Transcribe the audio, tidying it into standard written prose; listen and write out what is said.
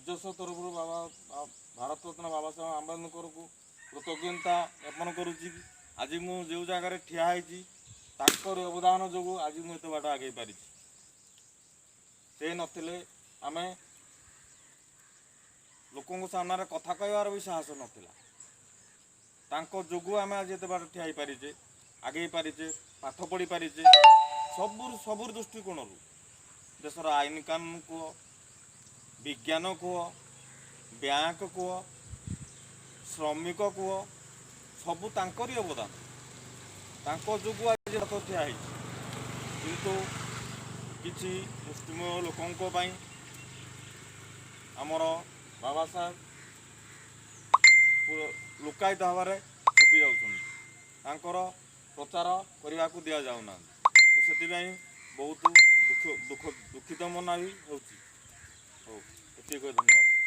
ନିଜସ୍ୱ ତରଫରୁ ବାବା ଭାରତ ରତ୍ନ ବାବା ସାହେବ ଆମ୍ବେଦକରଙ୍କୁ କୃତଜ୍ଞତା ଜ୍ଞାପନ କରୁଛି। ଆଜି ମୁଁ ଯେଉଁ ଜାଗାରେ ଠିଆ ହେଇଛି, ତାଙ୍କର ଅବଦାନ ଯୋଗୁଁ ଆଜି ମୁଁ ଏତେ ବାଟ ଆଗେଇ ପାରିଛି। ସେ ନଥିଲେ ଆମେ ଲୋକଙ୍କ ସାମ୍ନାରେ କଥା କହିବାର ବି ସାହସ ନଥିଲା। ତାଙ୍କ ଯୋଗୁଁ ଆମେ ଆଜି ଏତେ ବାଟ ଠିଆ ହେଇପାରିଛେ, ଆଗେଇ ପାରିଛେ, ପାଠ ପଢ଼ି ପାରିଛେ। ସବୁ ଦୃଷ୍ଟିକୋଣରୁ, ଦେଶର ଆଇନ କାନୁନ କୁହ, ବିଜ୍ଞାନ କୁହ, ବ୍ୟାଙ୍କ କୁହ, ଶ୍ରମିକ କୁହ, ସବୁ ତାଙ୍କରି ଅବଦାନ। ତାଙ୍କ ଯୋଗୁଁ ଆଜି ଭାରତ ଠିଆ ହେଇଛି। କିନ୍ତୁ କିଛି ମୁଷ୍ଟିମେୟ ଲୋକଙ୍କ ପାଇଁ ଆମର ବାବା ସାହେବ ପୁରା ଲୁକାୟିତ ଭାବରେ ଛପି ଯାଉଛନ୍ତି। ତାଙ୍କର ପ୍ରଚାର କରିବାକୁ ଦିଆଯାଉନାହାନ୍ତି। ମୁଁ ସେଥିପାଇଁ ବହୁତ ଦୁଃଖ ଦୁଃଖ ଦୁଃଖିତ ମନା ବି ହେଉଛି। ହଉ, ଏତିକି କହି ଧନ୍ୟବାଦ।